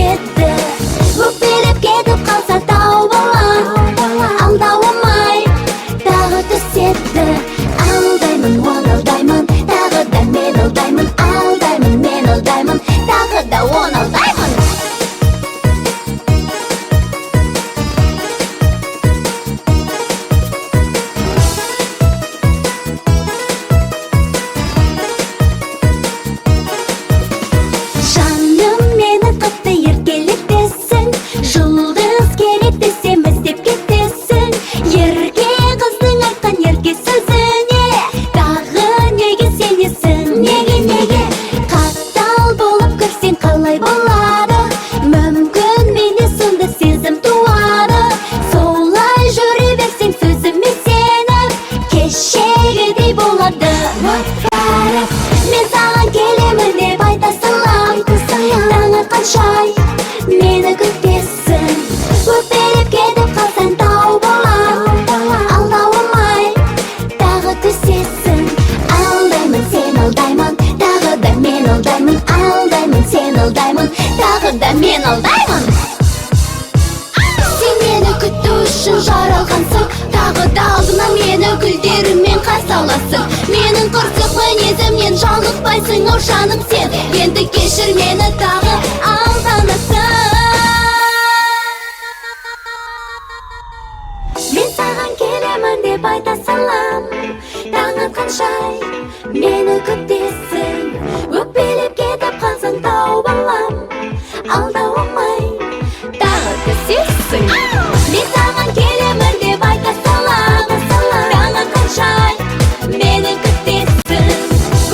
түседі. Өкпелеп кетіп қалса тау балам, алдауымай тағы түседі. Алдаймын, оны алдаймын, тағы да мен алдаймын. Алдаймын, мен алдаймын, тағы да оны алдаймын. Жаным, мені қатты еркелетесің, жұлдыз керек десем іздеп кетесің. Ерке қыздың айтқан ерке сөзіне тағы неге сенесің? Неге, неге? Қатал болып көрсең қалай болады? Мүмкін менде сонда сезім туады. Солай жүре берсең сөзіме сеніп, кешегідей болады. Мен саған келемін деп айта салам, таң атқанша мені күтесің. Өкпелеп кетіп қалсаң тау балам, алдауымай тағы түсесің. Алдаймын, сен алдаймын, тағы да мен алдаймын. Алдаймын, сен алдаймын, тағы да мен алдаймын. Сен мені күту үшін жаралғансың, тағы да алдыңнан мені гүлдеріңмен қарсы аласың. Менің қырсық мінезімнен жалықпайсың ау жаным сен. Енді кешір мені, тағы алданасың. Мен саған келемін деп айта салам, таң атқанша мені күтесің. Өкпелеп кетіп қалсаң тау балам, алдауымай тағы түсесің. Мен саған келемін деп айта салам, таң атқанша мені күтесің.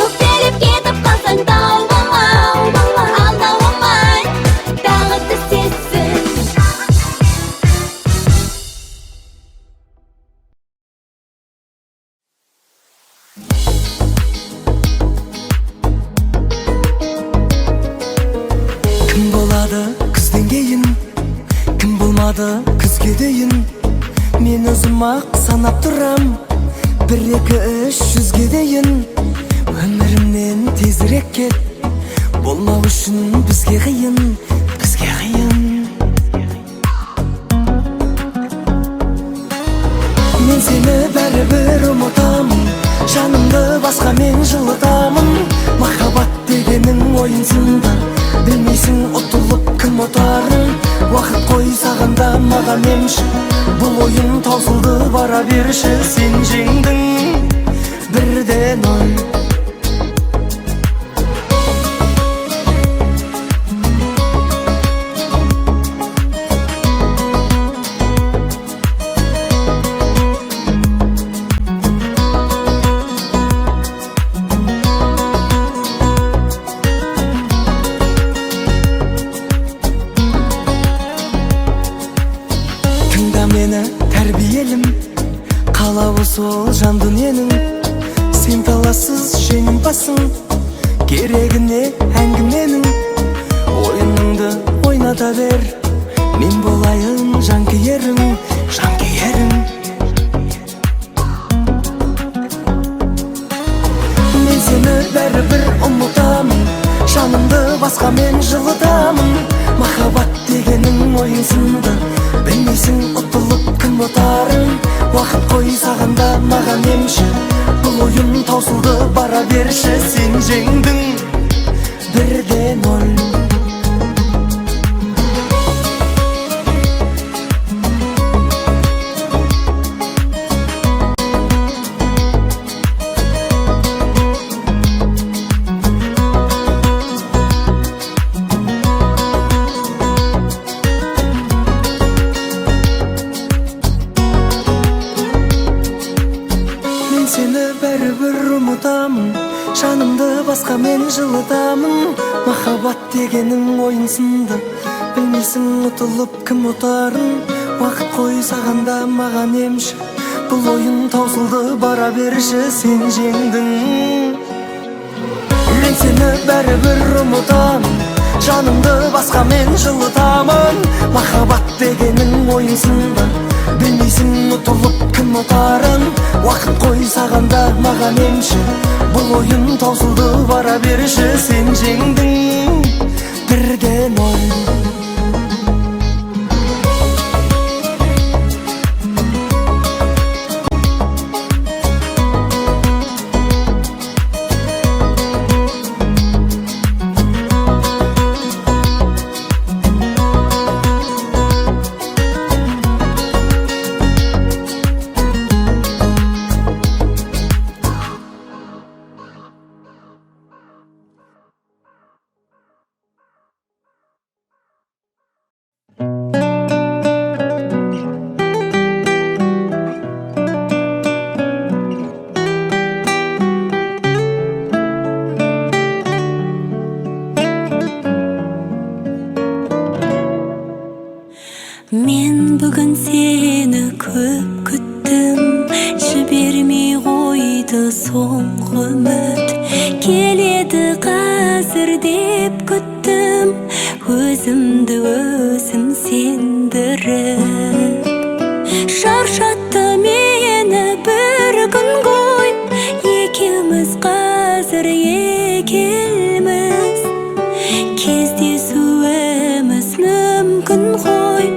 Өкпелеп кетіп қалсаң тау балам, алдауымай тағы түсесің. Кім болады күзден кейін, кім болмады күзге дейін? Мен өзім ақ санап тұрам, 1, 2, 3, 100-ге дейін. Өмірімнен тезірек кет, болмау үшін бізге қиын, бізге қиын. Мен сені бәрібір ұмытамын, жанымды басқамен жылытамын. Махаббат дегенің ойын сынды, білмейсің ұтылып кім ұтарын. Уақыт қой саған да маған емші, бұл ойын таусылды бара берші. Сен жеңдің 1-0. Тыңда мені тәрбиелім, қалауы сол жан дүниенің. Сен талассыз жеңімпазсың, керегіне әңгіменің. Ойыныңды ойната бер, мен болайын жанкүйерің, жанкүйерің. Мен сені бәрібір ұмытамын, жанымды басқамен жылытамын. Махаббат дегенің ойын сынды, білмейсің ұтылып кім ұтарын. Уақыт қой саған да маған емші, бұл ойын таусылды бара берші. Сен жеңдің 1-0. Мен сені бәрібір ұмытамын, жанымды басқамен жылытамын. Махаббат дегенің ойын сынды, білмейсің ұтылып кім ұтарын. Уақыт қой саған да маған емші, бұл ойын таусылды бара берші. Сен жеңдің. Мен сені бәрібір ұмытамын, жанымды басқамен жылытамын. Махаббат дегенің ойын сынды, білмейсің ұтылып кім ұтарын. Уақыт қой саған да маған емші, бұл ойын таусылды бара берші. Сен жеңдің 1-0. Мен бүгін сені көп күттім, жібермей қойды соңғы үміт. Келеді қазір деп күттім, өзімді өзім сендіріп. Шаршатты мені бір күн ғой, екеуміз қазір екелміз. Кездесуіміз мүмкін ғой,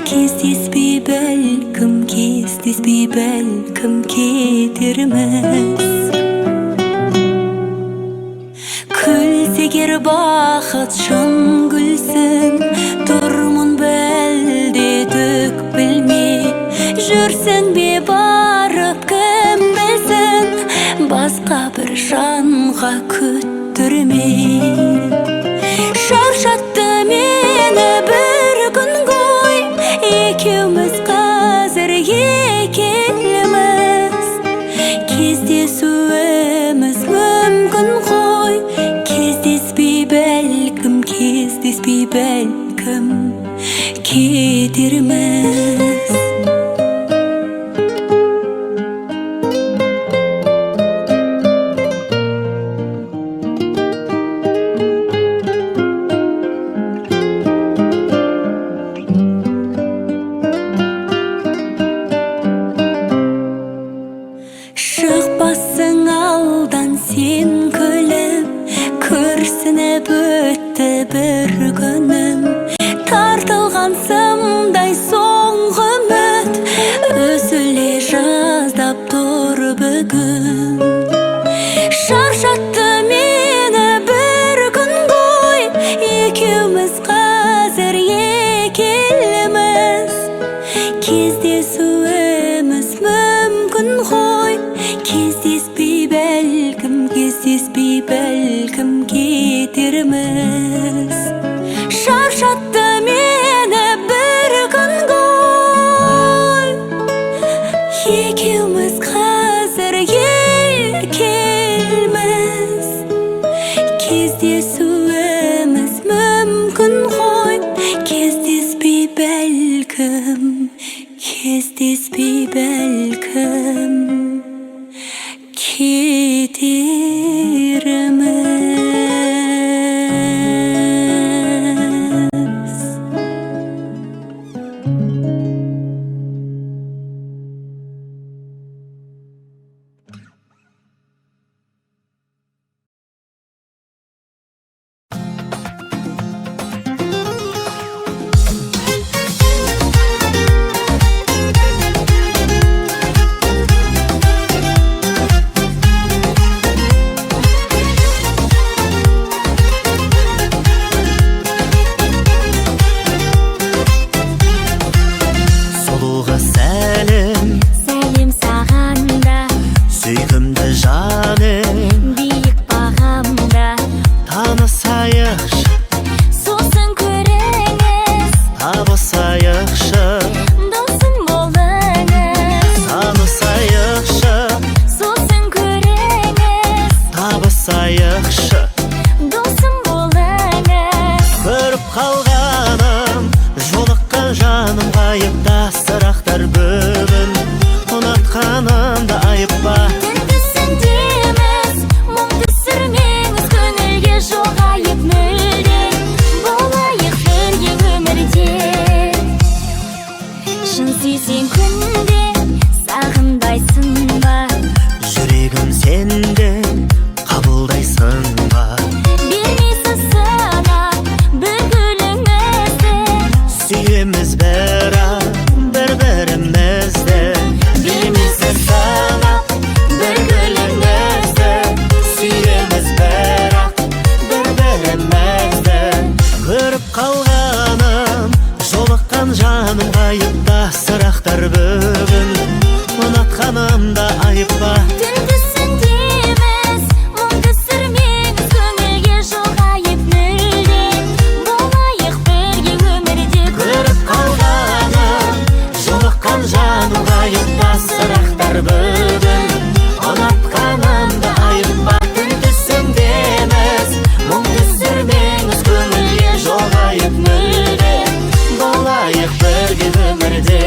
кездеспей бәлкім, кездеспей бәлкім кетерміз. Күлсе егер бақыт шын күлсін, тұрмын бәлде түк білмей. Жүрсің бе барып кім білсін, басқа бір жанға күттірмей. Шаршатты мені бір күн ғой, екеуміз қазір екелміз. Кездесуіміз мүмкін ғой, кездеспей бәлкім, кездеспей бәлкім кетерміз. Шықпассың алдан сен күліп, күрсініп өтті бір күнім. Тартылған сымдай соңғы үміт, үзіле жаздап тұр бүгін. Шаршатты мені бір күн ғой, екеуміз қазір екелміз. Кездесуіміз мүмкін ғой, кездеспей бәлкім, кездеспей бәлкім кетерміз. Шаршатты мені бір күн ғой, екеуміз қазір екелміз. Кездесуіміз мүмкін ғой, кездеспей бәлкім, кездеспей бәлкім кетерміз. Сұлуға сәлем, Сәлем саған да, сүйкімді жаным, биік бағамда. Танысайықшы, Сосын көріңіз, табысайықшы, досым болыңыз. Танысайықшы, Сосын көріңіз, табысайықшы, досым болыңыз. Көріп қалғаным, жолыққан жаным ғайыпта, сырақтар бүгін ұнатқанымда айып па? Түн түсіндеміз, мұң түсірмеңіз, көңілге жоқ айып мүлде. Болайық бірге өмірде. Шын сүйсең күнде сағынбайсың ба? Жүрегім сенде, қабылдайсың ба? Бермейсіз сынап бір гүліңізді. Сүйеміз бірақ бір-бірімізді. Бермейсіз сынап бір гүліңізді. Сүйеміз бірақ бір-бірімізді. Көріп қалғаным, жолыққан жаным ғайыпта, сырақтар бүгін ұнатқанымда айып па? Түн түсіндеміз, мұң түсірмеңіз, көңілге жоқ айып мүлде. Болайық бірге өмірде. Көріп қалғаным, жолыққан жаным ғайыпта, сырақтар бүгін ұнатқанымда айып па? Түн түсіндеміз, мұң түсірмеңіз, көңілге жоқ айып мүлде. Болайық бір бірге өмірде.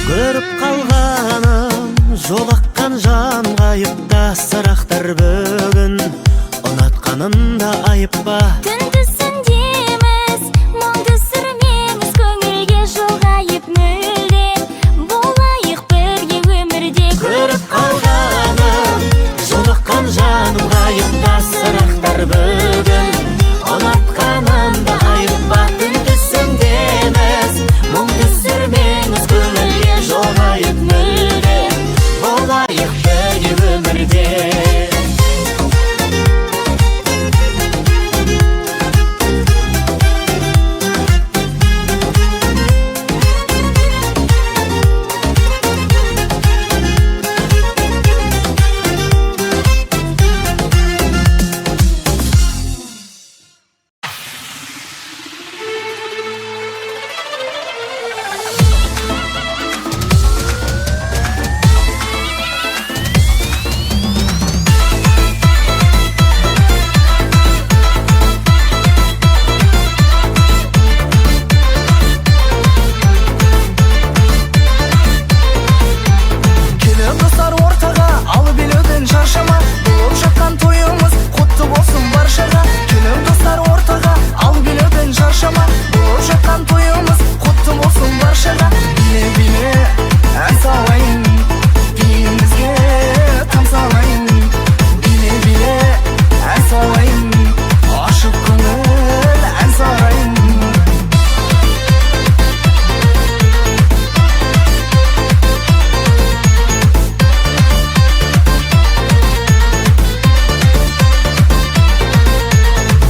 Көріп қалғаным жолыққан жанға айыпта сырақтар бүгін ұнатқаным да айып па? Түн түсіндеміз, мұң түсірмеңіз, көңілге жолғайып мүлде, болайық бірге өмірде. Көріп қалғаным жолыққан жанымға айыпта сырақтар бүгін ұнатқаным да айып па? Түн түсіндеміз, мұң түсірмеңіз, көңілге жолғайып мүлде, болайық бірге өмірде. Келіп достар ортаға, алып билеуден шаршама, болып жатқан тойымыз құтты болсын баршаға. Келіп достар ортаға, алып билеуден шаршама, болып жатқан тойымыз құтты болсын баршаға. Биле, биле, ән салайын, биімізге тамсалайын. Биле, биле, ән салайын, ашық көңіл ән сарайын.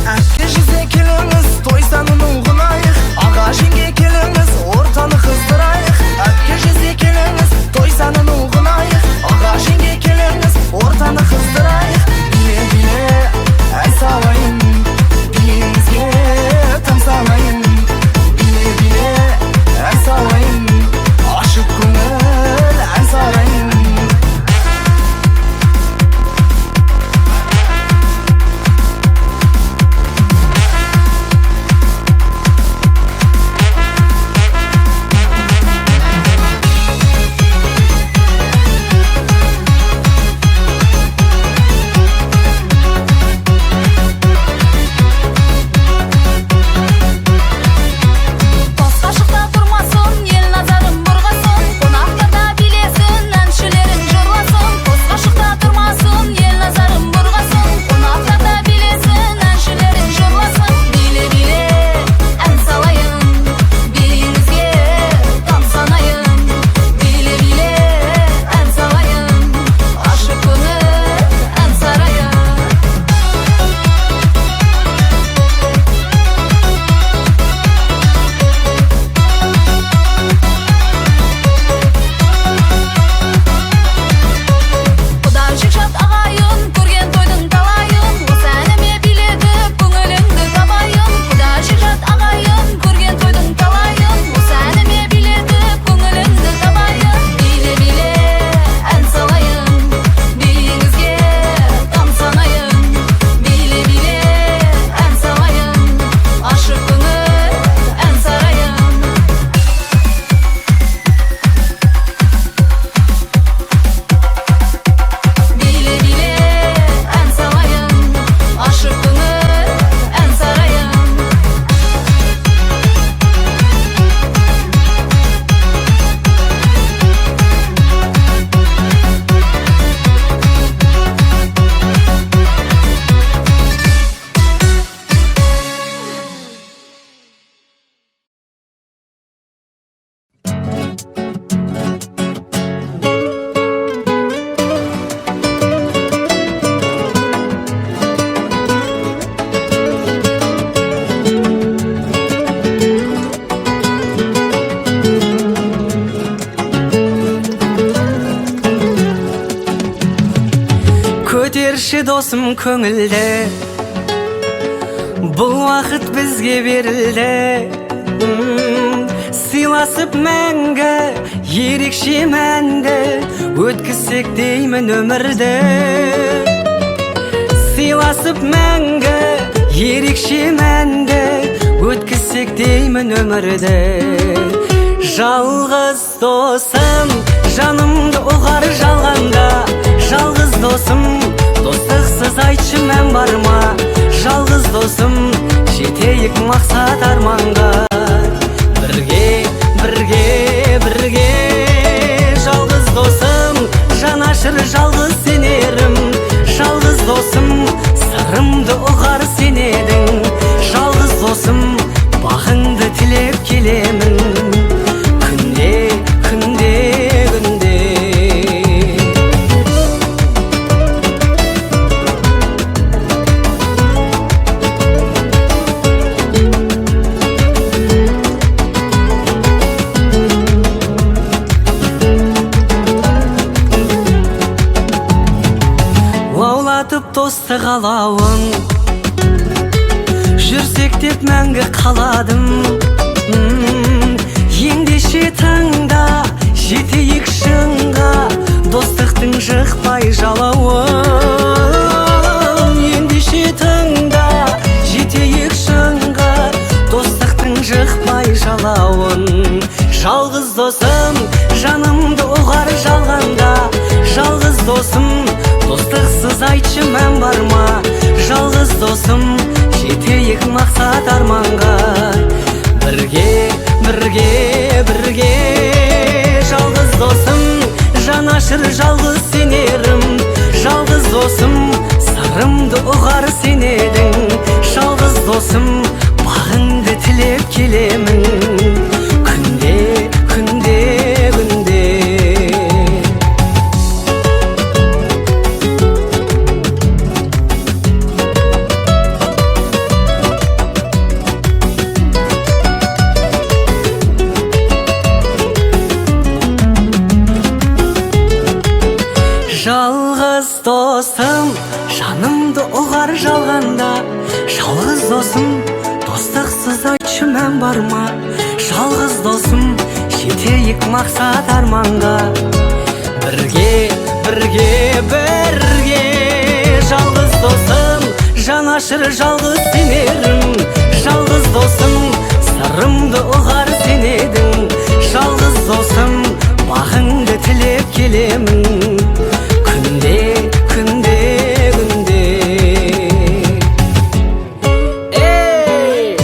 Әпке жезде келіңіз, той санын ұғынайық, аға жеңге келіңіз, ортаны қыздырайық. Әпке жезде келіңіз, той санын ұғынайық, аға жеңге келіңіз, ортаны қыздырайық. Биле, биле, ән салайын, биімізге тамсалайын. Биле, биле, ән салайын, ашық көңіл ән сарайын. Басқашықта тұрмасын, ел назарын бұрғасын, қонақтарда билесін, әншілерін жырласын. Қосқашықта тұрмасын, ел назарын бұрғасын, қонақтарда билесін, әншілерін жырласын. Биле, биле, ән салайын, биіңізге тамсанайын. Биле, биле, ән салайын, ашық көңіл ән сарайын. Құда жекжат ағайын, көрген тойдың талайын, осы әніме билетіп көңіліңді табайын. Құда жекжат ағайын, көрген тойдың талайын, осы әніме билетіп көңіліңді табайын. Биле, биле, ән салайын, биіңізге тамсанайын. Биле, биле, ән салайын, ашық көңіл ән сарайын. Биле, биле, ән салайын, ашық көңіл ән сарайын. Көтерші досым көңілді, бұл Уақыт бізге берілді, сыйласып мәңгі ерекше мәнді өткізсек деймін өмірді. Сыйласып мәңгі ерекше мәнді өткізсек деймін өмірді. Жалғыз досым, жанымды ұғар жалғанда. Жалғыз досым, достықсыз айтшы мән бар ма? Жалғыз досым, жетейік мақсат арманға. Бірге, бірге, бірге. Жалғыз досым, жанашыр жалғыз сенерім. Жалғыз досым, сырымды ұғар сен едің. Жалғыз досым, бағыңды тілеп келемін. Күнде, күнде, күнде. Лаулатып достық алауын, жүрсек деп мәңгі қаладым. Ендеше таңда жетейік шыңға, достықтың жықпай жалауын. Ендеше таңда жетейік шыңға, достықтың жықпай жалауын. Жалғыз досым, жанымды ұғар жалғанда. Жалғыз досым, достықсыз айтшы мән бар ма? Жалғыз досым, жетейік мақсат арманға. Бірге, бірге, бірге. Жалғыз досым, жанашыр жалғыз сенерім. Жалғыз досым, сырымды ұғар сен едің. Жалғыз досым, бағыңды тілеп келемін. Күнде, күнде, күнде. Жалғыз досым, жанымды ұғар жалғанда. Жалғыз досым, достықсыз айтшы мән бар ма? Жалғыз досым, жетейік мақсат арманға. Бірге, бірге, бірге. Жалғыз досым, жанашыр жалғыз сенерім. Жалғыз досым, сырымды ұғар сен едің. Жалғыз досым, бағыңды тілеп келемін. Күнде, күнде, күнде. Ей!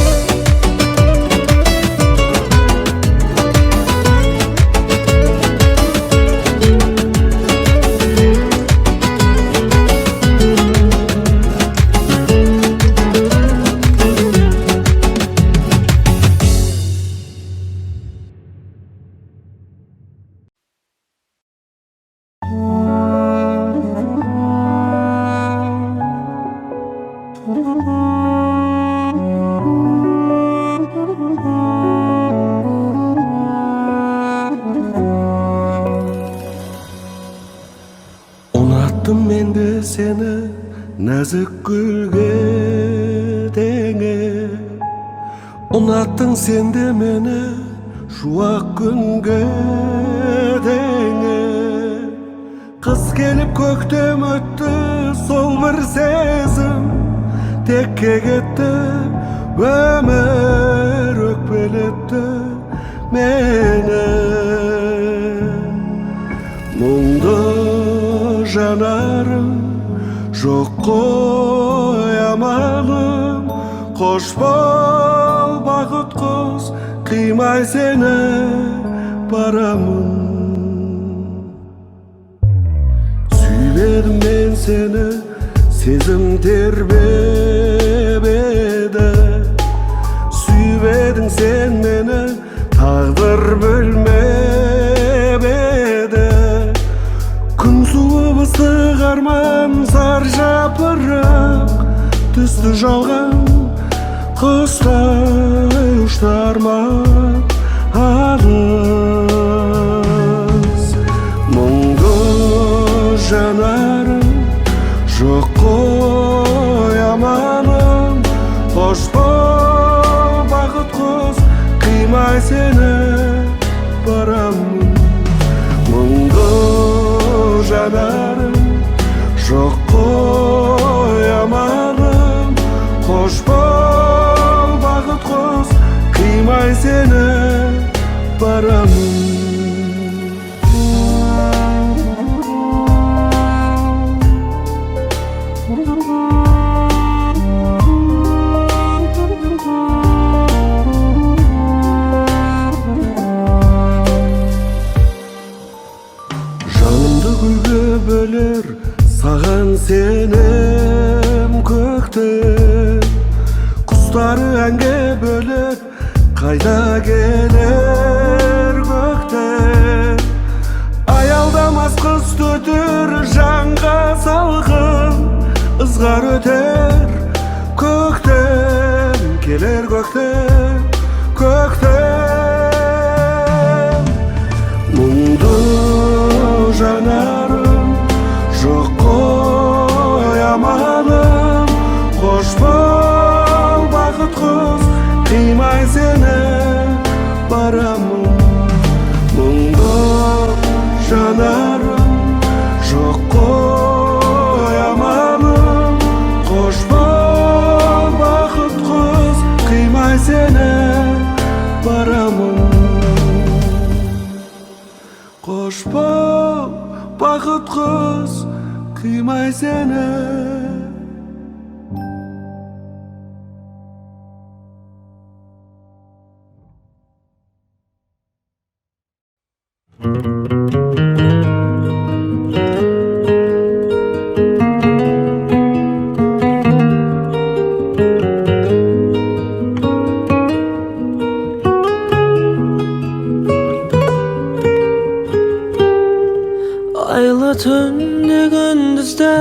Ұнаттым мен де сені, нәзік гүлге теңеп. Ұнаттың сен де мені, шуақ күнге теңеп. Қыс келіп көктем өтті, сол бір сезім текке кетті. Өмір өкпелетті мені. Мұңды жанарым, жоқ қой амалым. Қош бол, бақыт құс, қимай сені барамын. Сүймедім мен сені, сезім тербеп еді. Сүйіп едің сен мені, тағдыр білмеп еді. Күн суып ыстық арман, сар жапырақ түсті жалған. Құстай ұшты арман алыс. Мұңды жанарым, жоқ қой амалым. Қош бол. Жанарым жоқ қой амалым. Қош бол, бақыт құс, қимай сені барамын. Жанымды гүлге бөлер саған сенем көктем. Құстары әнге бөлеп қайда келер көктем. Аялдамас қыс өтер, жанға салқын ызғар өтер. Көктем келер, көктем, көктем. Мұңды жанарым жоқ қой амалым. Қош бол, бақыт құс, қимай сені барамын. Мұңды жанарым жоқ қой амалым. Қош бол, бақыт құс, қимай сені барамын. Қош бол, бақыт құс, қимай сені. Айлы түнде күндізді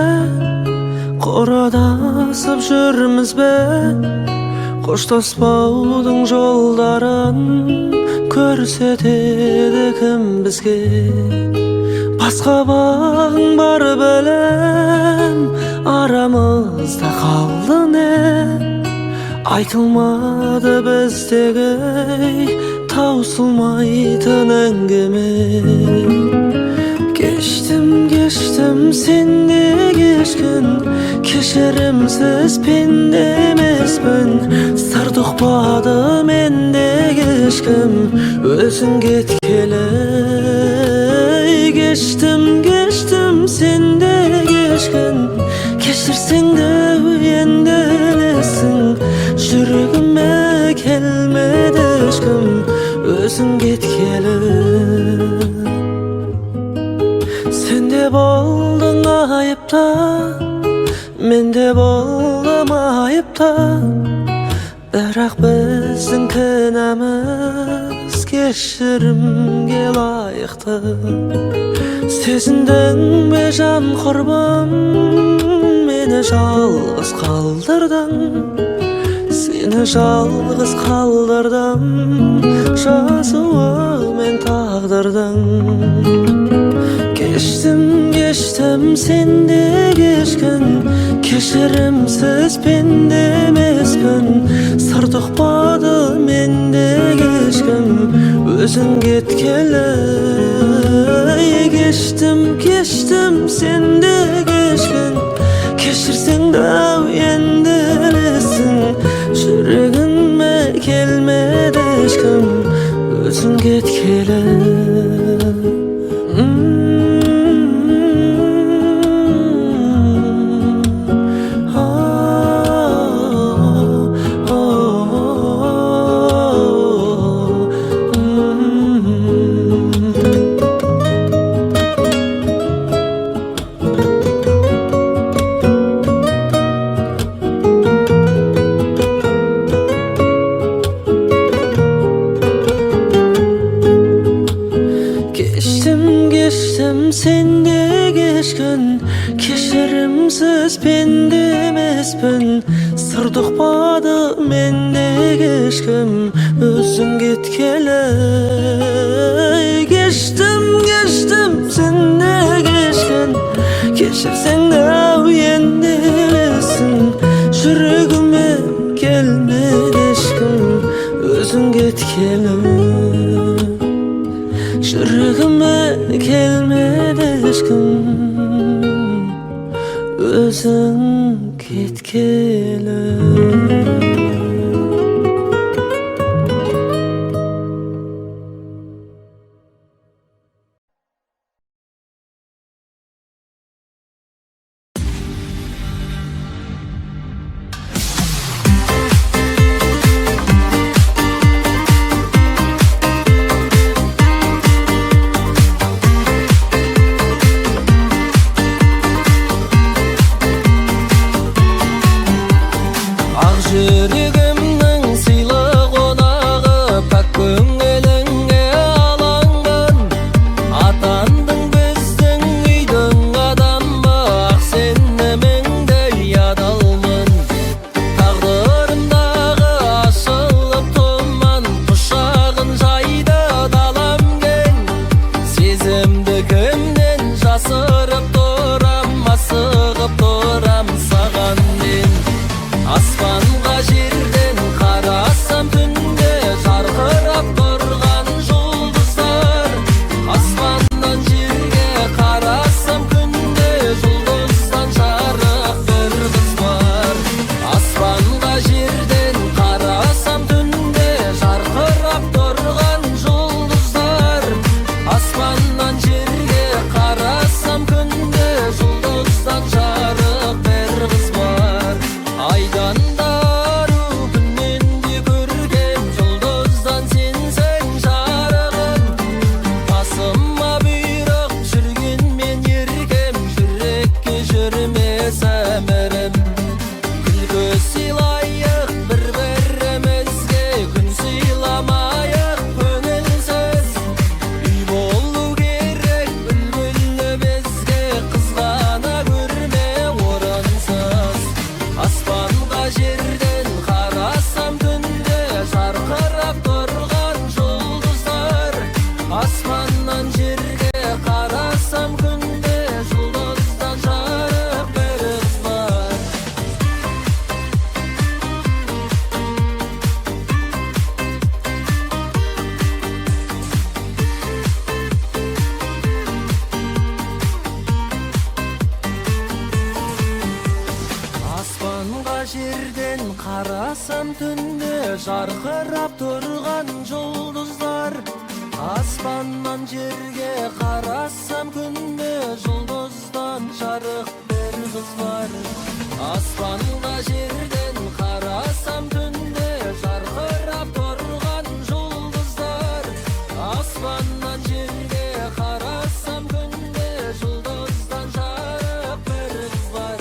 қородасып жүрміз бе? Қоштаспаудың жолдарын көрсетеді кім бізге? Басқа бағың бар білем, арамызда қалды не? Айтылмады біздегі таусылмайтын әңгіме. Кештім, кештім, сен де кешкін, кешірімсіз пенде емеспін. Сыр ұқпады менде ешкім, өзің кеткелі. Кештім, кештім, сен де кешкін, кешірсең де енді ілесің. Жүрегіме келмеді ешкім, өзің кеткелі. Сен де болдың айыпты, мен де болдым айыпты. Бірақ біздің кінәміз кешірімге лайықты. Сезіндің бе, жан құрбым, мені жалғыз қалдырдың. Сені жалғыз қалдырдым, жазуымен тағдырдың. Кештім, кештім, сен де кешкін, кешірімсіз пенде емеспін. Сыр ұқпады менде ешкім, өзің кеткелі. Кештім, кештім, сен де кешкін, кешірсең де енді ілесің. Жүрегіме келмеді ешкім, өзің кеткелі. Кештім, кештім, сен де кешкін, кешірімсіз пенде емеспін. Сыр ұқпады менде ешкім, өзің кеткелі. Кештім, кештім, сен де кешкін, кешірсең де енді ілесің. Жүрегіме келмеді ешкім, өзің кеткелі. Жүрегіме келмеді ешкім, Өзің кеткелі. Ақ жүрегімнің сыйлы қонағы, пәк көңіліңе алаңмын. Атандың біздің үйдің адамы, ақ сеніміңдей адалмын. Тағдырымдағы ашылып тұман, құшағын жайды далам кең. Сезімді кімнен жасырып тұрам, асығып тұрам саған мен. Аспанға жерден қарасам түнде жарқырап тұрған жұлдыздар. Аспаннан жерге қарасам күнде жұлдыздан жарық бір қыз бар. Аспанға жерден қарасам түнде жарқырап тұрған жұлдыздар. Аспаннан жерге қарасам күнде жұлдыздан жарық бір қыз бар. Айдан да ару, күннен де көркем, жұлдыздан сенсің жарығым. Басыма бұйрық жүргенмен еркем, жүрекке жүрмес әмірім. Күлкі сыйлайық бір-бірімізге, күн сыйламайық көңілсіз. Үй болу керек үлгілі бізге, қызғана көрме орынсыз. Аспанға жерден қарасам түнде жарқырап тұрған жұлдыздар. Аспаннан жерге қарасам күнде жұлдыздан жарық бір қыз бар. Аспанға жерден қарасам түнде жарқырап тұрған жұлдыздар. Аспаннан жерге қарасам күнде жұлдыздан жарық бір қыз бар. Аспанға жерден қарасам түнде жарқырап тұрған жұлдыздар. Аспаннан жерге қарасам күнде жұлдыздан жарық бір қыз бар.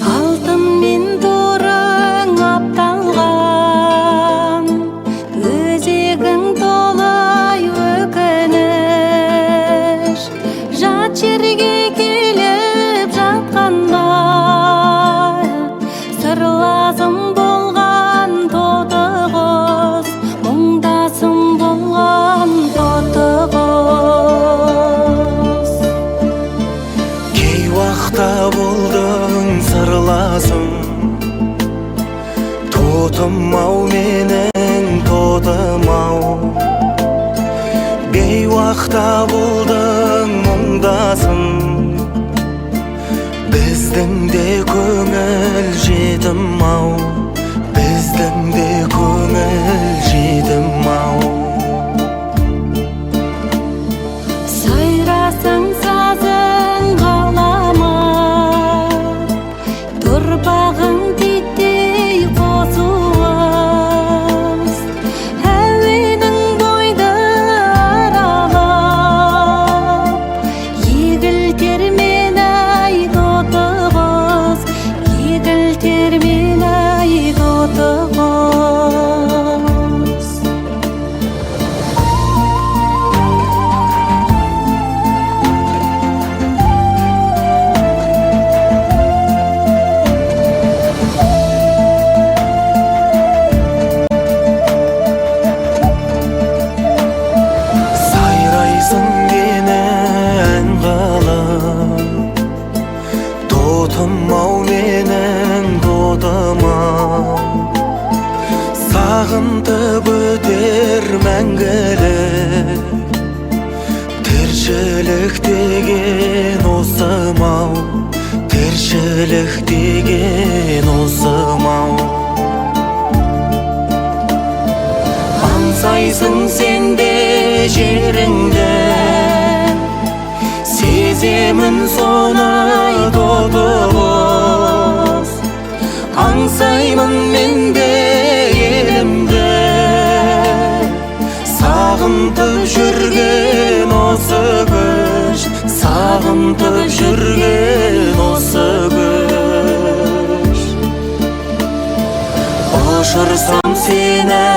Алтынмен торың апталған, өзегің толай өкініш. Жат жерге келіп жатқанда, сырласым болған тоты құс, мұңдасым болған тоты құс. Кей уақта болдың сырласым, тотым ау менің тотым ау. Бейуақта болдың мұңдасым, біздің де көңіл жетім ау, біздің де көңіл жетім ау. Сайрасаң сазың ғаламат, тұрпағың титтей қосуыз. Әуенің бойды аралап, егілтер Сағынтып өтер мәңгілік. Тіршілік деген осы мау, тіршілік деген осы мау. Аңсайсың сен де жеріңді, сеземін соны тоты құс. Аңсаймын мен де елімді, сағынтып жүрген осы күш, сағынтып жүрген осы күш. Ұшырсам сені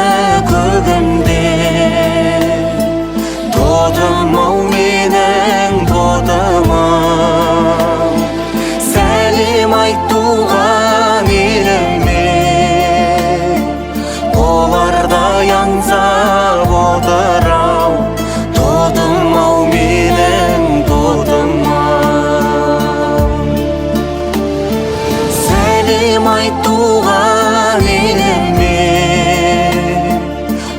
көгімде, тотым ау менің тотым ау. Сәлем айт туған еліме, олардай аңсап отыр-ау. Тотым ау менің тотым ау. Сәлем айт туған еліме,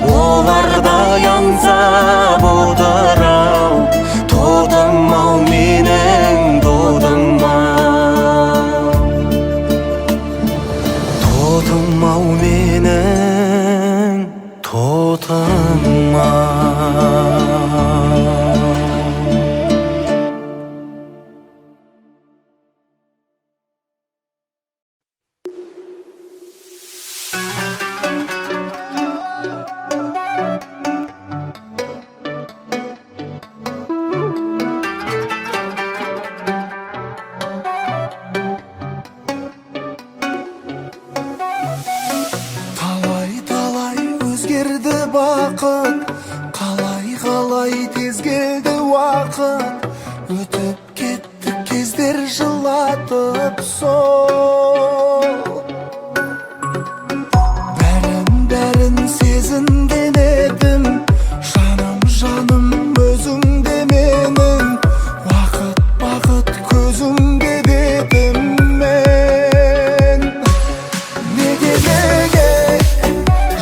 олардай аңсап отыр-ау. Тотым ау менің тотым ау. Тотым ау менің тотым ау. Талай-талай өзгерді бақыт, қалай-қалай тез келді уақыт. Өтіп кетті кездер жылатып сол. Бәрін-бәрін сезінген едім, жаным, жаным өзіңде менің. Уақыт, бақыт көзіңде дедім мен. Неге, неге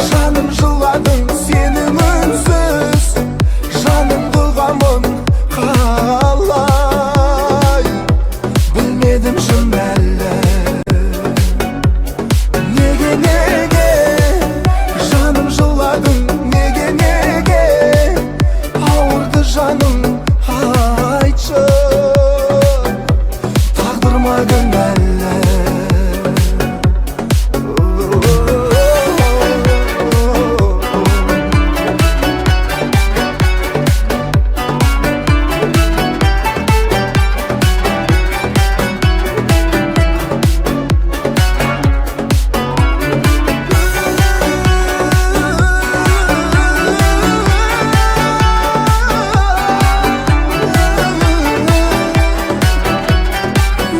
жаным жыладың сенің үнсіз, жанымды ұғамын қалай, білмедім шын әлі. Неге, неге жаным жыладың, неге, неге ауырды жаның, айтшы, тағдыр ма кінәлі?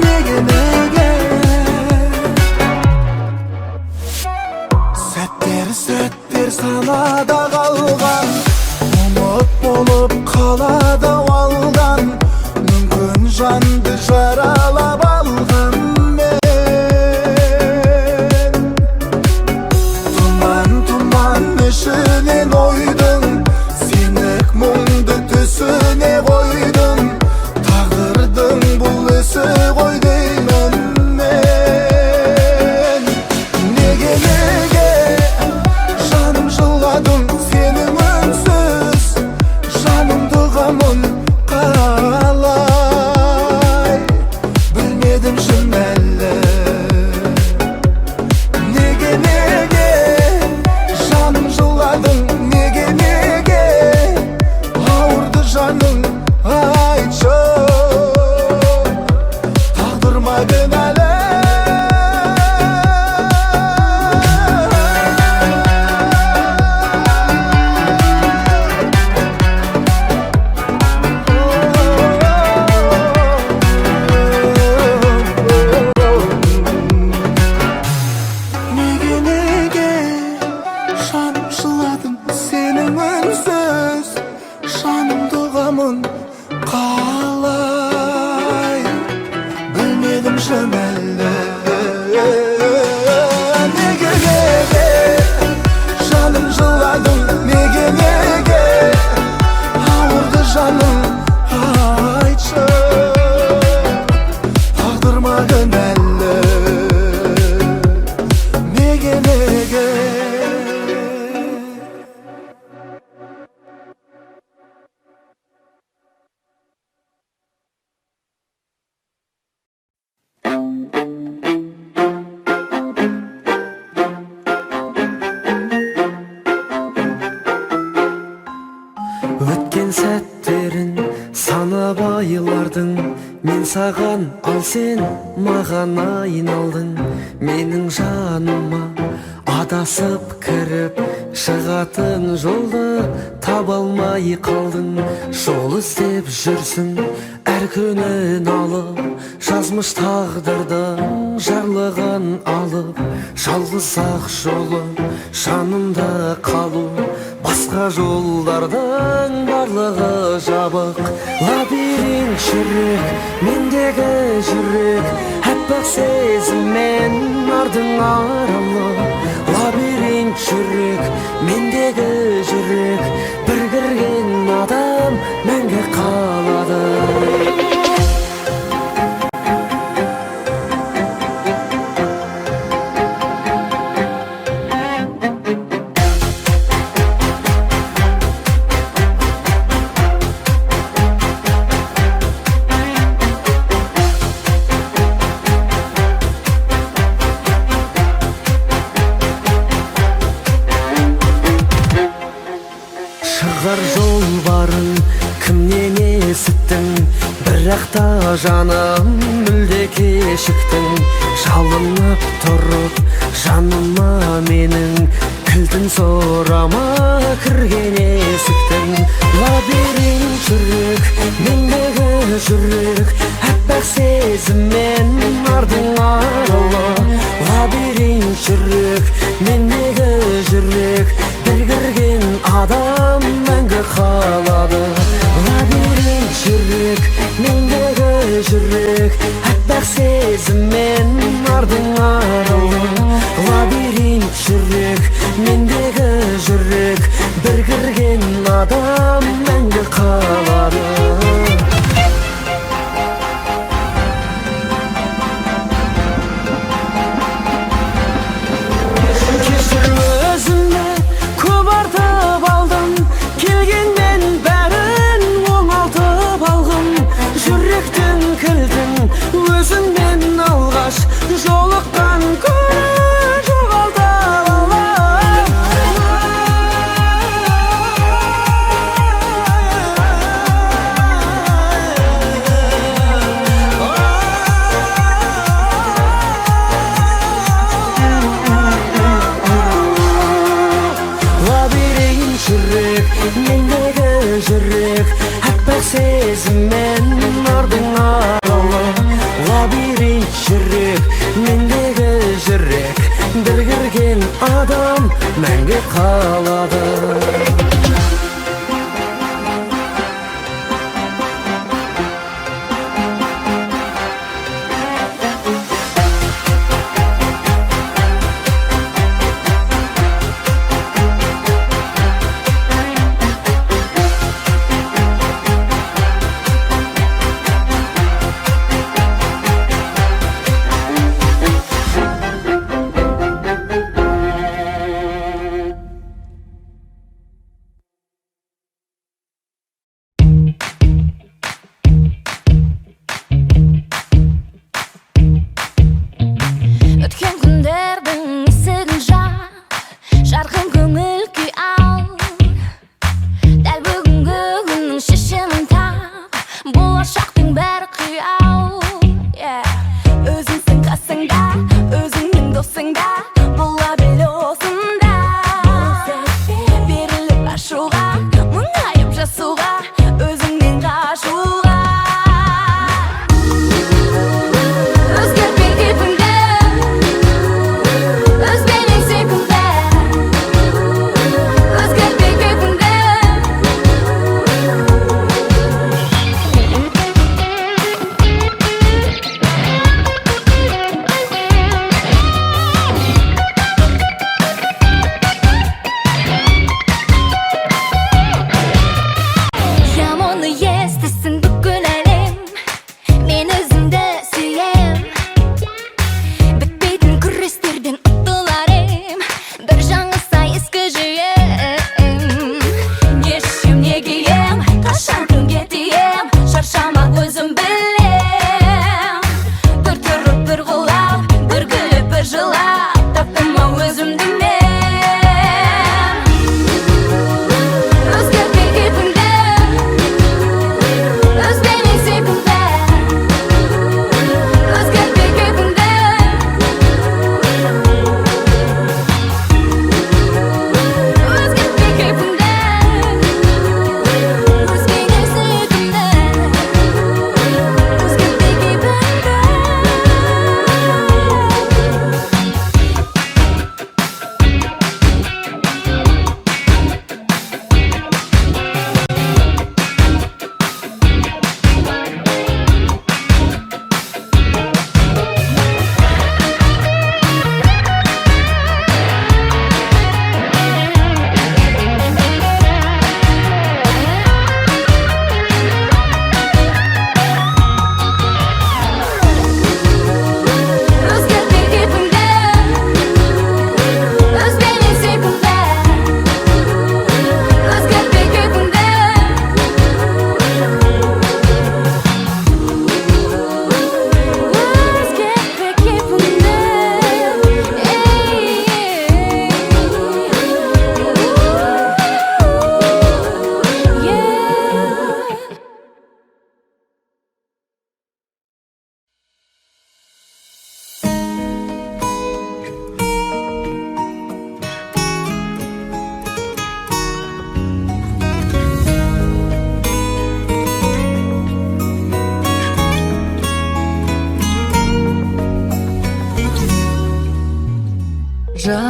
Неге, неге сәттер, сәттер санада қалған, ұмыт болып қалады алдан. Мүмкін жанды жаралап алған мен. Тұман, тұман ішінен ойдың, сенік мұңды түсіне қойдым. Тағдырдың бұл ісі ғой деймін мен. Неге, неге жаным жыладың сенің үнсіз, жанымды ұғамын қалай, білмедім. саған, ал сен маған айналдың. Менің жаныма адасып кіріп, шығатын жолды таба алмай қалдың. Жол іздеп жүрсің әр күні налып, жазмыш тағдырдың жарлығын алып. Жалғыз ақ жолы жанымда қалу, басқа жолдардың барлығы жабық. Лабиринт жүрек, мендегі жүрек, әппақ сезіммен ардың аралы. Лабиринт жүрек, мендегі жүрек, бір кірген адам мәңгі қалады. Шығар жол барын кімнен есіттің, бірақ та жаным мүлде кешіктің. Жалынып тұрып жаныма менің кілтін сұрама кірген есіктің. Лабиринт жүрек, мендегі жүрек, әппақ сезіммен ардың аралы. Лабиринт жүрек, мендегі жүрек, бір кірген адам мәңгі қалады. Лабиринт жүрек, мендегі жүрек, әппақ сезіммен ардың аралы. Лабиринт жүрек, мендегі жүрек, бір кірген адам мәңгі қалады. Кешір өзімді, көп артып алдым, келгеннен бәрін оңалтып алғым. Жүректің кілтін өзіңнен алғаш жолыққан күні жоғалтып алам. Лабиринт жүрек, мендегі жүрек, әппақ сезіммен ардың аралы. Лабиринт жүрек, мендегі жүрек, бір кірген адам мәңгі қалады.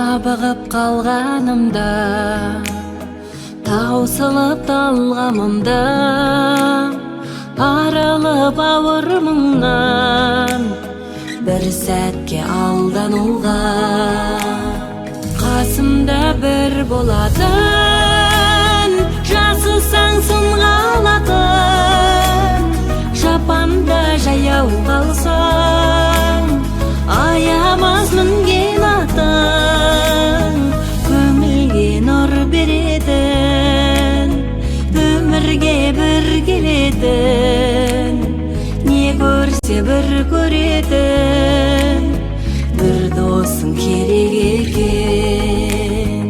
Жабығып қалғанымда, таусылып талғамымда, арылып ауыр мұңнан, бір сәтке алдануға. Қасымда бір болатын, жасысаң сынға алатын, жапанда жаяу қалсаң, аямас мінген атың, көңілге нұр беретін, өмірге бір келетін, не көрсе бір көретін, бір досың керек екен.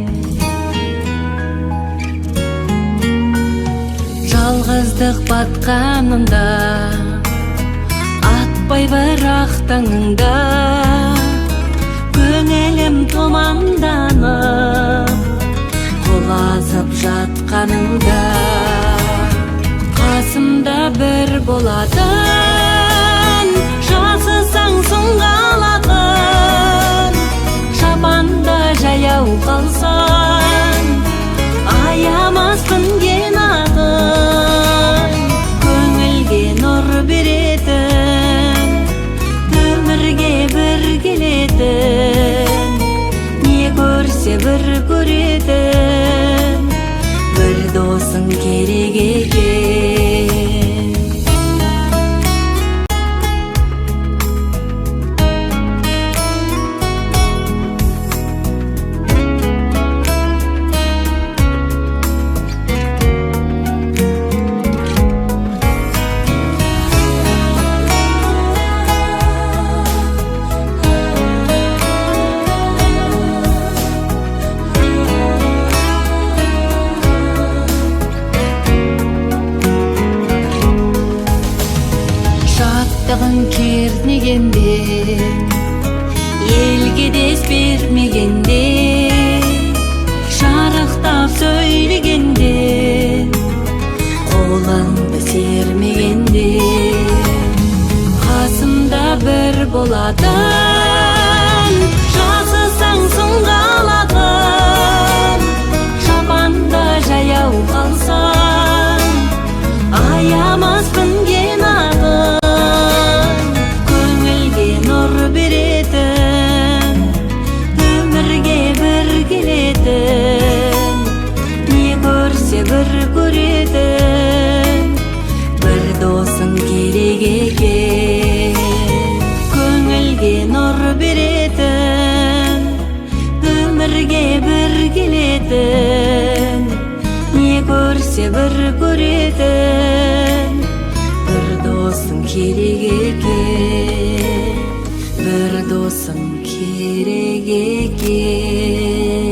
Жалғыздық батқанында, атпай бірақ таңыңда, көңілім тұманданып, құлазып жатқаныңда, қасымда бір болатын, жасысаң сынға алатын, жапанда жаяу қалсаң, аямас мінген атың, көңілге нұр беретін, өмірге бір келетін, не көрсе бір көретін, бір досың керек екен. Шаттығың кернегенде, елге дес бермегенде, шарықтап сөйлегенде, қолыңды сермегенде, қасымда бір болатын, жасысаң сынға алатын, жапанда жаяу қалсаң, аямас мінген атың, көңілге нұр беретін, өмірге бір келетін, не көрсе бір көретін, бір досың керек екен. Көңілге нұр беретін, өмірге бір келетін, не көрсе бір көретін, бір досың керек екен, бір досың керек екен.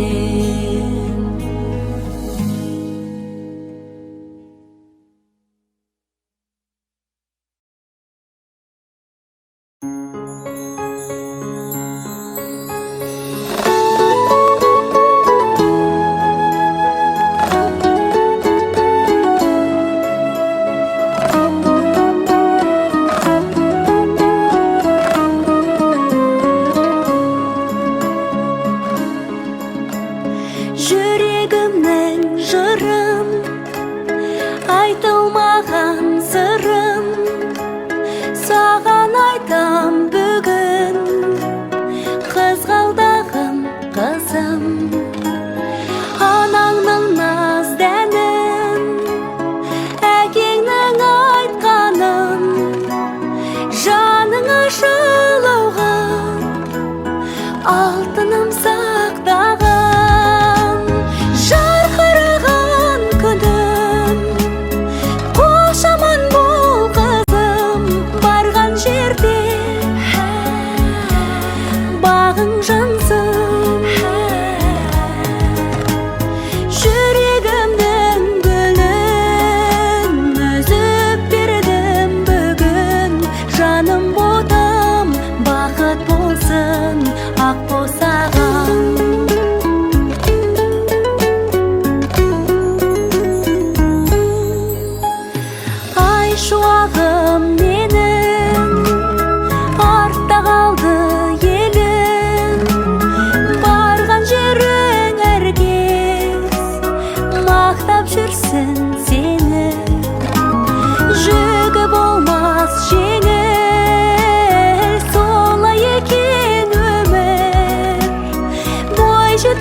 Жүрегімнің жырын, айтылмаған сырын, саған айтам бүгін, қызғалдағым қызым. Анаңның наз дәнін, әкеңнің айтқанын, жаныңа жылауға алтыным сақтаған. Жарқыраған күнім, қош аман бол қызым, барған жерде бағың жансын.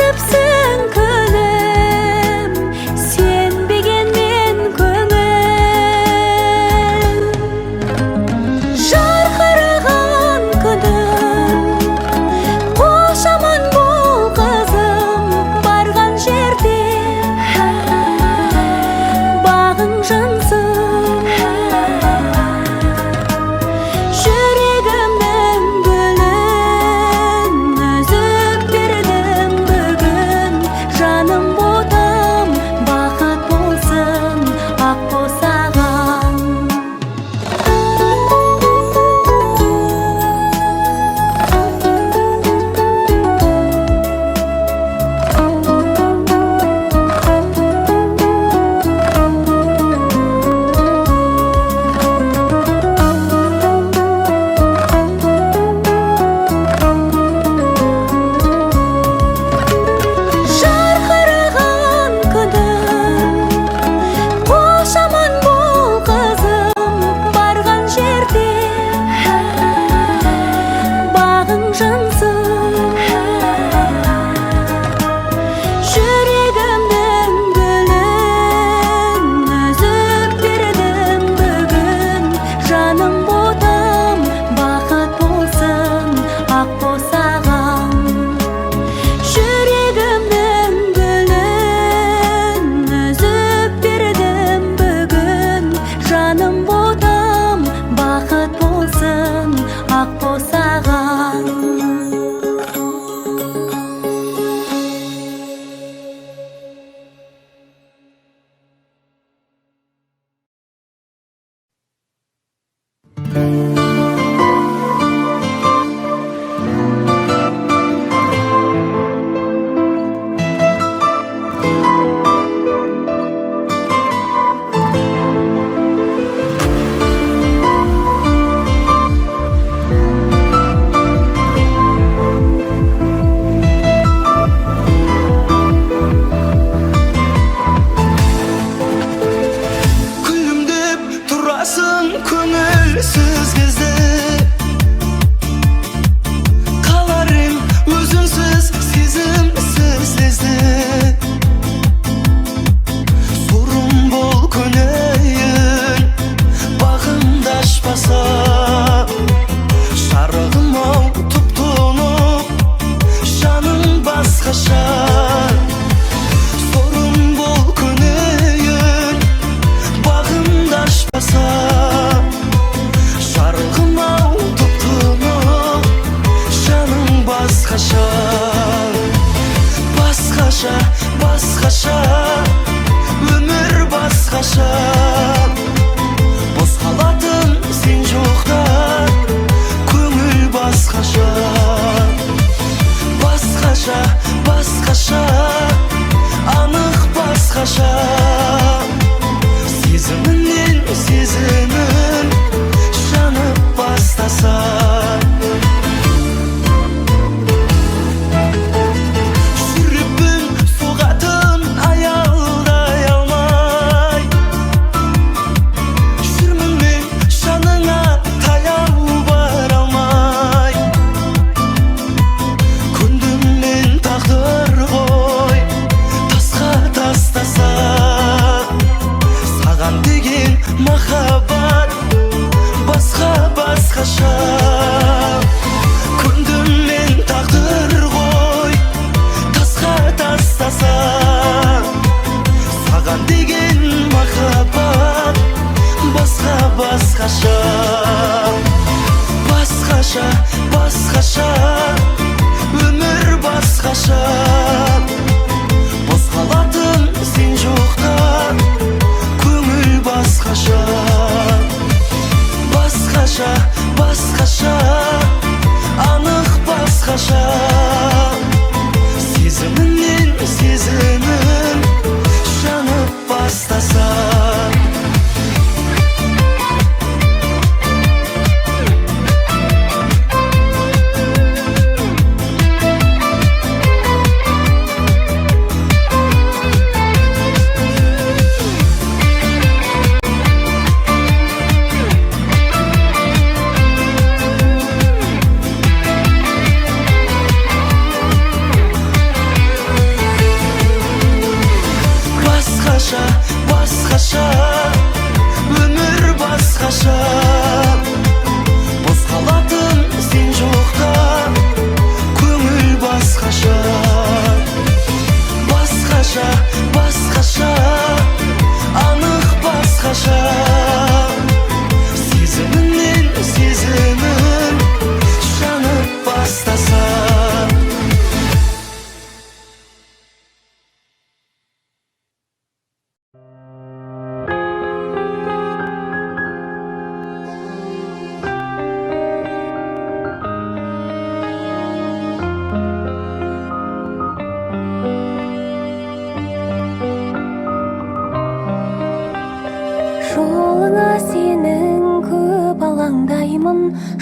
Жаратыпсың күнім, сенбеген мен көңіл. Жарқыраған күнім, қош аман бол қызым, барған жерде бағың жансын. Жүрегімнің гүлін үзіп бердім бүгін, жаным ботам, бақыт болсын ақ босағаң. Жарқыраған күнім, қош аман бол қызым, барған жерде бағың жансын. Жүрегімнің гүлін үзіп бердім бүгін, жаным ботам, бақыт болсын ақ босағаң. Жүрегімнің гүлін үзіп бердім бүгін, жаным ботам, бақыт болсын ақ босағаң. Күлімдеп тұрасың көңілсіз кезде, қалар ем өзіңсіз сезімсіз лезде. Сорым бол көнейін бағымды ашпаса, жарығым ау тұп-тұнық жаның басқаша. Сорым бол көнейін бағымды ашпаса, жарығым ау тұп-тұнық жаның басқаша. Басқаша, басқаша, өмір басқаша. Бос қалатын сен жоқта көңіл басқаша. Басқаша, басқаша, анық басқаша. Сезіміңнен сезімім жанып бастаса. Жүрекпін соғатын аялдай алмай, жүрмін мен жаныңа таяу бара алмай. Көндім мен тағдыр ғой тасқа тастаса, саған деген махаббат басқа басқаша. Көндім мен тағдыр ғой тасқа тастаса, саған деген махаббат басқа басқаша. Басқаша, басқаша, өмір басқаша. Бос қалатын сен жоқта көңіл басқаша. Басқаша, басқаша, анық басқаша. Сезіміңнен сезімім жанып бастаса.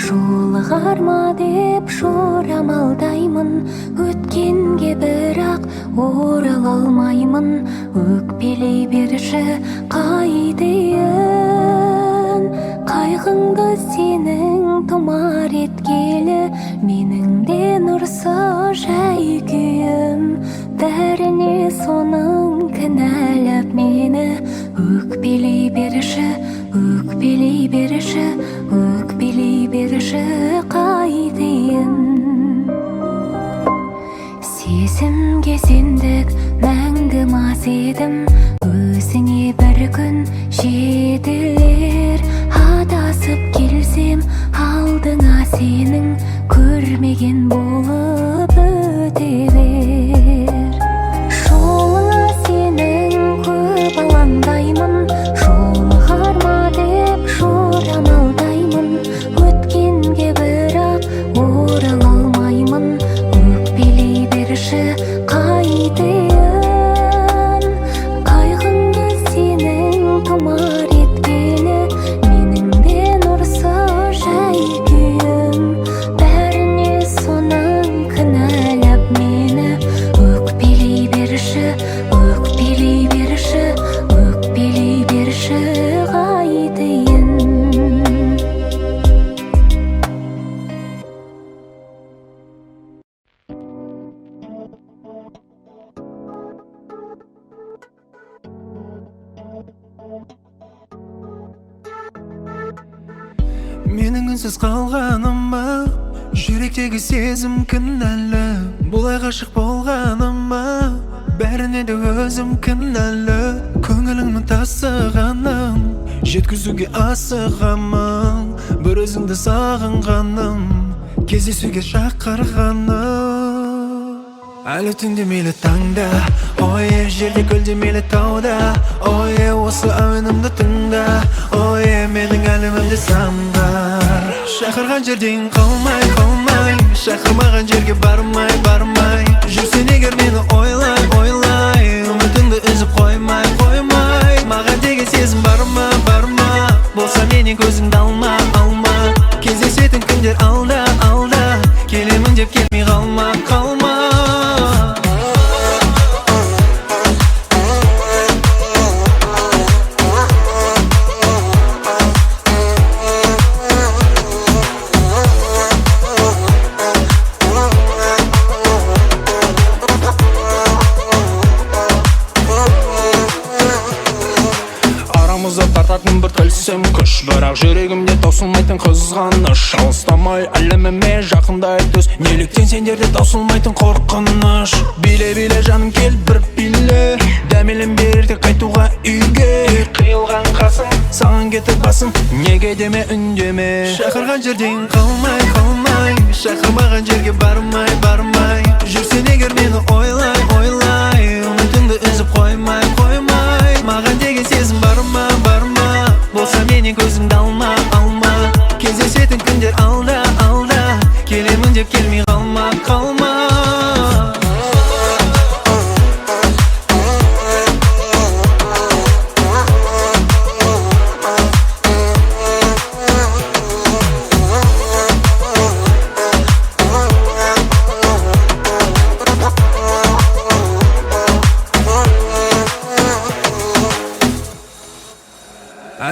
Жолығар ма деп жорамалдаймын, өткенге бірақ орала алмаймын. Өкпелей берші қайтейін, қайғыңды сенің тұмар еткелі. Менің де нұрсыз жай күйім, бәріне соның кінәлап мені. Өкпелей берші, өкпелей берші, өкпелей берші қайтейін. Сезімге сендік, мәңгі мас едім, өзіңе бір күн жетілер. Адасып келсем алдыңа сенің, көрмеген болып өте бер. Жолыңа сенің көп алаңдаймын, жолығар ма деп жорамалдаймын. Өткенге бірақ орала алмаймын, өкпелей берші қайтейін. Қайғыңды сенің тұмар еткелі, менің де нұрсыз жай күйім, бәріне соның кінәлап мені. Өкпелей берші, өкпелей берші, өкпелей берші қайтейін. Менің үнсіз қалғаныма жүректегі сезім кінәлі, бұлай ғашық болғаныма бәріне де өзім кінәлі. Көңіліңнің тасығанын жеткізуге асығамын, бір өзіңді сағынғаным, кездесуге шақырғаным. Әлі түнде мейлі таңда, ой, жерде көлде мейлі тауда, ой, осы әуенімді тыңда, ой, менің әлемімде самғар. Шақырған жерден қалмай, қалмай, шақырмаған жерге бармай, бармай. Жүрсең егер мені ойлай, ойлай, үмітіңді үзіп қоймай, қоймай. Маған деген сезім бар ма, бар ма, болса менен көзіңді алма, алма. Кездесетін күндер алда, алда, келемін деп келмей қалма, қалма. Арамызда тартатын бір тілсім күш, бірақ жүрегімде таусылмайтын қызғаныш. Алыстамай әлеміме жақындай түс, неліктен сендерде таусылмайтын қорқыныш. Биле, биле, жаным, кел бір биле, дәмелім ерте қайтуға үйге. Қиылған қасым, саған кетіп басым, неге деме үндеме. Шақырған жерден қалмай, қалмай, шақырмаған жерге бармай, бармай. Жүрсең егер мені ойлай, ойлай, үмітіңді үзіп қоймай, қоймай. Маған деген сезім бар ма, бар ма, болса менен көзіңді алма, алма. Кездесетін күндер алда, алда, келемін деп келмей қалма, қалма.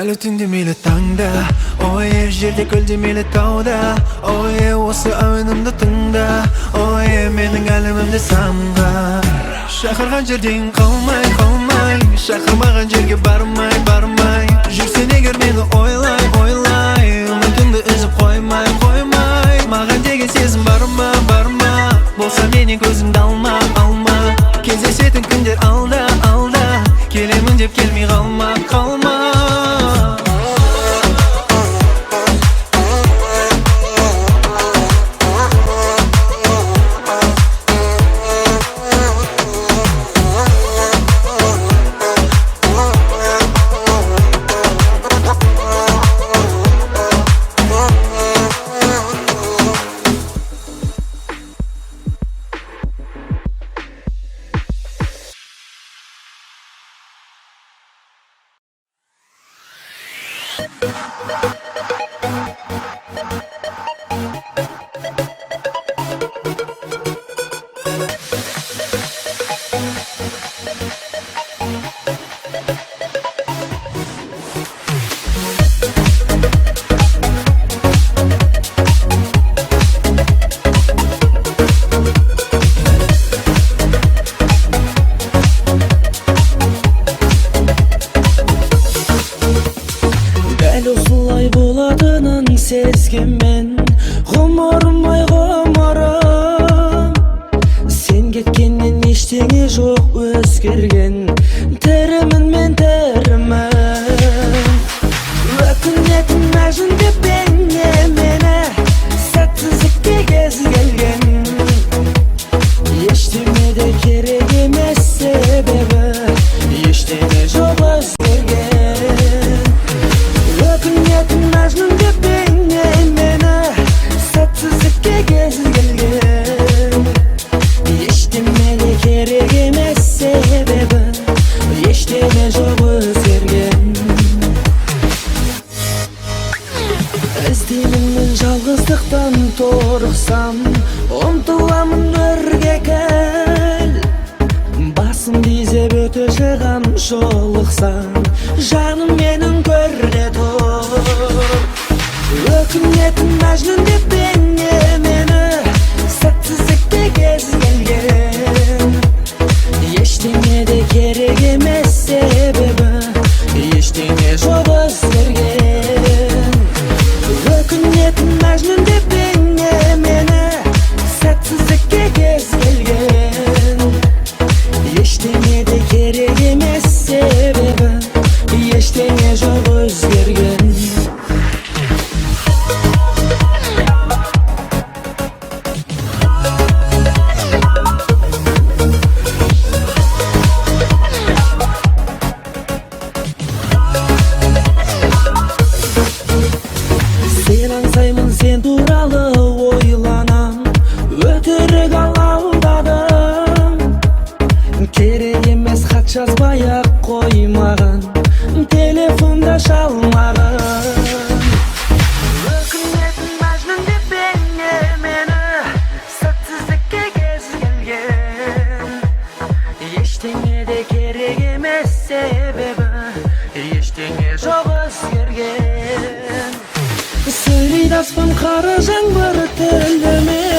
Әлі түнде мейлі таңда, ой, жерде көлде мейлі тауда, ой, осы әуенімді тыңда, ой, менің әлемімде самға. Шақырған жерден қалмай, қалмай, шақырмаған жерге бармай, бармай. Жүрсең егер мені ойлай, ойлай, үмітіңді үзіп қоймай, қоймай. Маған деген сезім бар ма, бар ма, болса менен көзіңді алма, алма. Кездесетін күндер алда, алда, келемін деп келмей қалма, қалма. Дәл осылай болатынын сезгенмен, ғұмырым ай ғұмырым. Сен кеткеннен ештеңе жоқ өзгерген, тірімін мен, тірімін. Өкінетін Мәжнүн деп бейне мені, сәтсіздікке кез келген. Ештеме де керек емес, себебі ештеңе жоқ өзгерген. Өкінетін Мәжнүн деп бейне мені, сәтсіздікке кез келген. Ештеме де керек емес, себебі ештеме жоқ өзгерген. Іздеймін мен жалғыздықтан торықсам, ұмтыламын өрге, кел. Басымды изеп өте шығам жолықсам, жаным менің, көрде тұр. Өкінетін Мәжнүн деп бейне мені, сәтсіздікке кез келген. Ештеңе де керек емес, себебі ештеңе жоқ өзгерген. Өкінетін Мәжнүн деп бейне мені, сәтсіздікке кез келген. Ештеңе де керек емес, себебі ештеңе жоқ өзгерген. Сен аңсаймын, сен туралы ойланам, өтірік алаңдадым. Керек емес хат жазбай ақ қоймаған, телефонда шалмаған. Өкінетін Мәжнүн деп бейне мені, сәтсіздікке кез келген. Ештеңе де керек емес, себебі ештеңе жоқ өзгерген. Сөйлейді аспан қара жаңбыр тілімен.